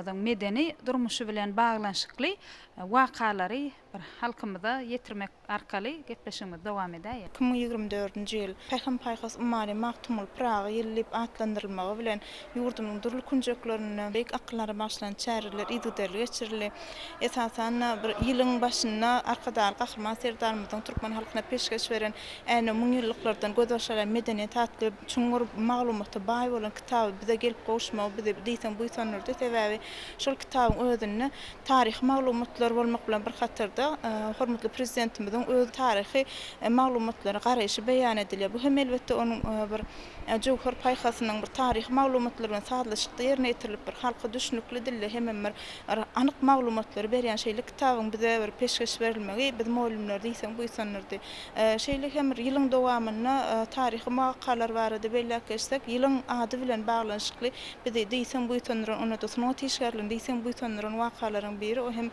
Medeni durmuşy bilen baglanyşykly wakalary bir halkymyza ýetirmek arkaly gepleşigimizi dowam edäýeli. 2024-nji ýyl Pähim-paýhas ummany Magtymguly Pyragy ýyly diýip atlandyrylmagy bilen, ýurdumyzyň dürli künjeklerinde beýik akyllara bagyşlanan çäreler yzygiderli geçirildi. Esasan-da, bir ýylyň başynda Arkadagly Gahryman Serdarymyzyň türkmen halkyna peşgeş beren Änew müňýyllyklardan gözbaş alýan medeniýet atly çuňňur maglumata baý bolan kitaby bize gelip gowuşmagy bizi diýseň buýsandyrdy. Sebäbi şol kitabyň özünde taryhy maglumatlar bolmak bilen bir hatarda, hormatly Prezidentimiziň öz taryhy maglumatlara garaýşy beýan edilýär. Bu hem elbetde onuň bir jöwher paýhasynyň bir taryhy maglumatlar bilen sazlaşykda ýerine ýetirilip, bir halka düşnükli dilde hemem bir anyk maglumatlary berýän şeýle kitabyň bize bir peşgeş berilmegi bizi mugallymlary diýseň buýsandyrdy. Şeýle hem bir ýylyň dowamynda taryhy wakalar barada belläp geçsek, ýylyň ady bilen baglanyşykly bizi diýseň buýsandyran, onda-da sungat işgärlerini diýseň buýsandyran wakalaryň biri, o hem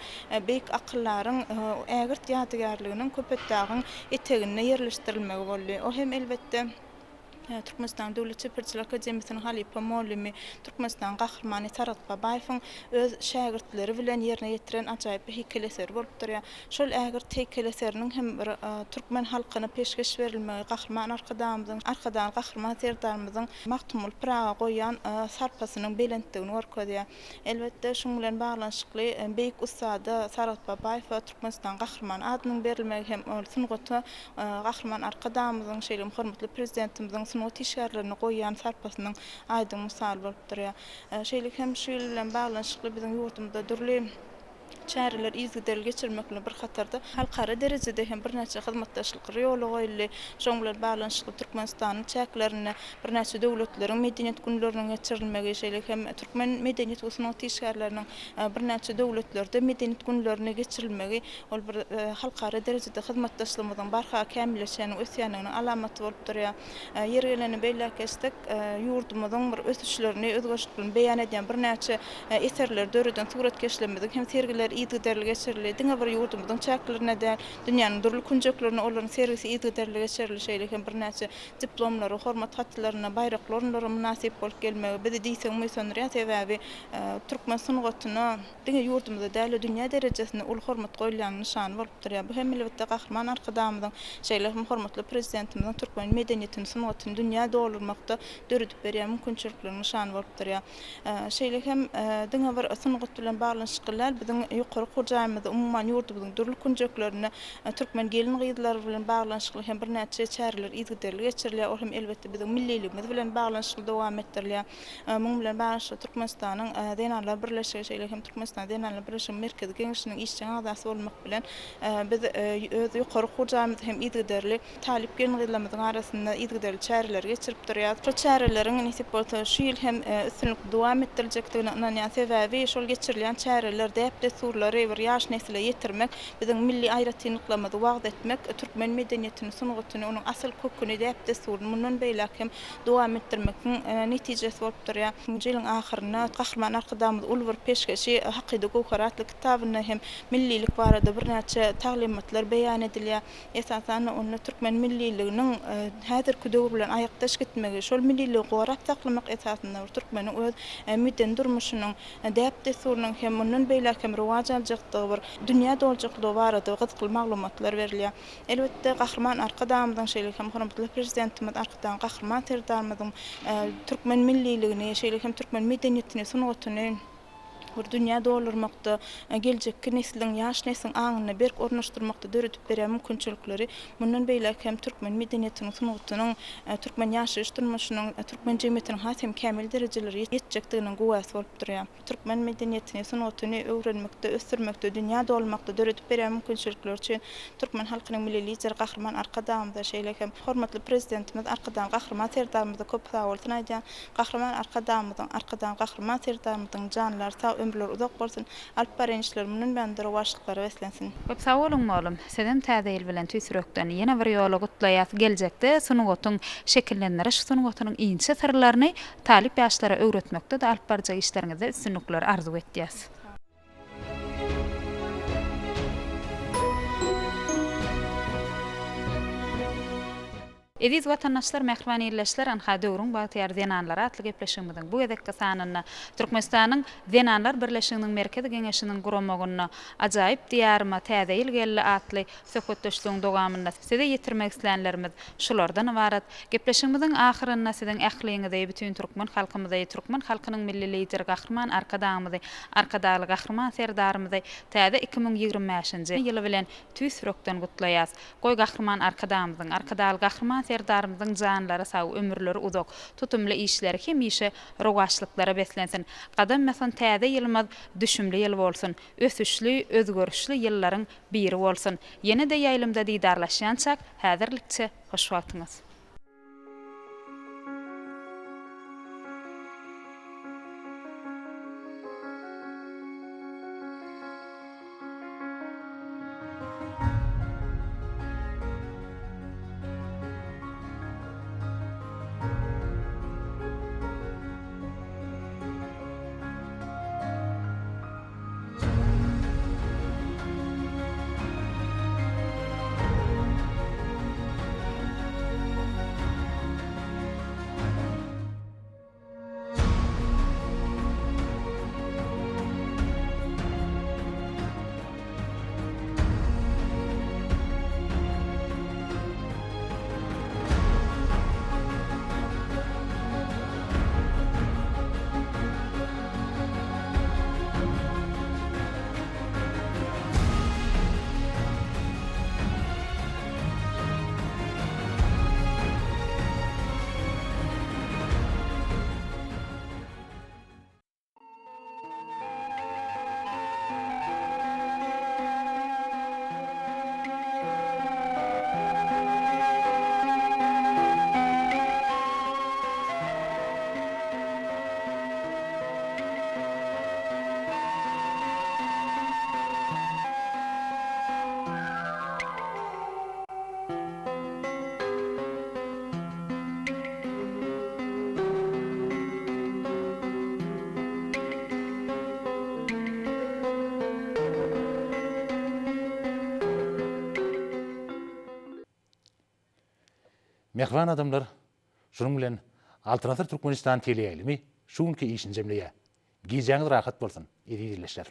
beýik akyldaryň ägirt ýadygärliginiň Köpetdagyň eteginde ýerleşdirilmegi boldy. O hem, elbetde, Türkmenistanyň Döwlet çeperçilik akademiýasynyň halypa mugallymy, Türkmenistanyň Gahrymany Saragt Babaýewiň öz şägirtleri bilen ýerine ýetiren ajaýyp bir heýkel eseri bolup durýar. Şol ägirt heýkel eseriniň hem bir türkmen halkyna peşgeş berilmegi Gahryman Arkadagymyzyň, Arkadagly Gahryman Serdarymyzyň Magtymguly Pyraga goýýan sarpasynyň belentdigini görkezýär. Elbetde, şunuň bilen baglanyşykly beýik ussada Saragt Babaýewe Türkmenistanyň Gahrymany adynyň berilmegi hem ol sungata Gahryman Arkadagymyzyň, şeýle hem hormatly Prezidentimiziň sungat işgärlerine goýýan sarpasynyň aýdyň mysaly bolup durýar. Şeýle hem şu ýyl bilen baglanyşykly biziň ýurdumyzda dürli çäreler yzygiderli geçirmek bilen bir hatarda, halkara derejede hem birnäçe hyzmatdaşlyklar ýola goýuldy. Şonuň bilen baglanyşykly Türkmenistanyň çäklerinde birnäçe döwletleriň Medeniýet günleriniň geçirilmegi, şeýle hem türkmen medeniýet we sungat işgärleriniň birnäçe döwletlerde Medeniýet günlerini geçirilmegi ol bir halkara derejede hyzmatdaşlygymyzyň barha kämilleşýändiginiň, ösýändiginiň alamaty bolup durýar. Ýeri gelende belläp geçsek, ýurdumyzyň bir ösüşlerini, özgerişliklerini beýan edýän birnäçe eserleri döreden suratkeşlerimiziň hem sergileri yzygiderli geçirildi. Diňe bir ýurdumyzyň çäklerinde däl, dünýäniň dürli künjeklerinde olaryň sergisi yzygiderli geçirildi. Şeýle hem birnäçe diplomlara, hormat hatlaryna, baýrakly orunlara mynasyp bolup gelmegi bizi diýseň buýsandyrýar. Sebäbi türkmen sungatyna diňe ýurdumyzda däl-de, dünýä derejesinde uly hormat goýulýanyň nyşany bolup durýar. Bu hem elbetde Gahryman Arkadagymyzyň, şeýle hem hormatly Prezidentimiziň türkmen medeniýetini, sungatyny dünýä doldurmakda döredip berýän mümkinçilikleriniň nyşany bolup durýar. Şeýle hem diňe bir sungat bilen baglanyşykly däl, biziň ýokary okuw jaýymyzda, umuman, ýurdumyzyň dürli künjeklerinde türkmen gelin-gyzlary bilen baglanyşykly hem birnäçe çäreler yzygiderli geçirilýär. Ol hem, elbetde, biziň milliligimiz bilen baglanyşykly dowam etdirilýär. Munuň bilen baglanyşykly Türkmenistanyň Zenanlar birleşigi, şeýle hem Türkmenistan Zenanlar birleşiginiň Merkezi Geňeşiniň işjeň agzasy bolmak bilen, biz öz ýokary okuw jaýymyzda hem yzygiderli talyp gelin-gyzlarymyzyň arasynda yzygiderli çäreleri geçirip durýarys. Şol çäreleriň, nesip bolsa, şu ýyl hem üstünlikli dowam etdiriljekdigine ynanýan. Sebäbi şol geçirilýän çäreler däp-dessurlary bir ýaş nesle ýetirmek, biziň milli aýratynlyklarymyzy wagyz etmek, türkmen medeniýetini, sungatyny, onuň asyl köküni, däp-dessuryny mundan beýläk hem dowam etdirmegiň netijesi bolup durýar. Nji ýylyň ahyrynda Gahryman Arkadagymyz uly bir peşgeşi Hakyda göwher atly kitabynda hem millilik barada birnäçe taglymatlar beýan edilýär. Esasan-da, onda türkmen milliliginiň häzirki döwür bilen aýakdaş gitmegi, şol milliligi gorap saklamak esasynda bir türkmeniň öz medeni durmuşynyň, däp-dessurynyň hem mundan beýläk hem rowaç aljakdygy, bir dünýä doljaklygy barada gyzykly maglumatlar berilýär. Elbetde, Gahryman Arkadagymyzyň, şeýle hem hormatly Prezidentimiz Arkadagly Gahryman Serdarymyzyň türkmen milliligini, şeýle hem türkmen medeniýetini, sungatyny bir dünýä doldurmakda, geljekki nesliň, ýaş nesliň aňynda berk ornaşdyrmakda döredip berýän mümkinçilikleri mundan beýläk hem türkmen medeniýetiniň, sungatynyň, türkmen ýaşaýyş-durmuşynyň, türkmen jemgyýetiniň has hem kämil derejelere ýetjekdiginiň güwäsi bolup durýar. Türkmen medeniýetini, sungatyny öwrenmekde, ösdürmekde, dünýä dolmakda döredip berýän mümkinçilikleri üçin türkmen halkynyň Milli Lideri Gahryman Arkadagymyza, şeýle hem hormatly Prezidentimiz Arkadagly Gahryman Serdarymyza köp sagbolsun aýdýan. Gahryman Arkadagymyzyň, Arkadagly Gahryman Serdarymyzyň janlary sag, ömürleri uzak bolsun, alyp barýan işleri mundan buýana-da rowaçlyklara beslensin. Köp sag boluň mollum. Sizem täze ýyl bilen tüýs ýürekden ýene bir ýola gutlaýas. Geljekde sungatyň şekillendiriş sungatynyň inçe syrlaryny talyp ýaşlara öwretmekde-de alyp barjak işleriňizde üstünlikler arzuw etýäs. Eziz watandaşlar, mähriban ildeşler, anha Döwrüň bagtyýar zenanlary atly gepleşigimiziň bu gezekki sanynda Türkmenistanyň Zenanlar birleşiginiň Merkezi Geňeşiniň guramagynda Ajaýyp Diýaryma Täze ýyl geldi atly söhbetdeşligiň dowamynda size ýetirmek islänlerimiz şulardan ybarat. Gepleşigimiziň ahyrynda siziň ähliňizi, bütin türkmen halkymyzy, türkmen halkynyň Milli Lideri Gahryman Arkadagymyzy, Arkadagly Gahryman Serdarymyzy täze 2025-nji ýyly bilen tüýs ýürekden gutlaýas. Goý Gahryman Arkadagymyzyň, Arkadagly Gahryman Serdarymyzyň janlary sag, ömürleri uzak, tutumly işleri hemişe rowaçlyklara beslensin. Gadam basan täze ýylymyz düşümli ýyl bolsun! Ösüşli, özgerişli ýyllaryň biri bolsun! Ýene-de ýaýlymda didarlaşýançak, häzirlikçe hoş wagtyňyz! Mähriban adamlar, şunuň bilen Altyn asyr Türkmenistan teleýaýlymy şu günki işini jemleýär. Gijäňiz rahat bolsun, eziz ildeşler!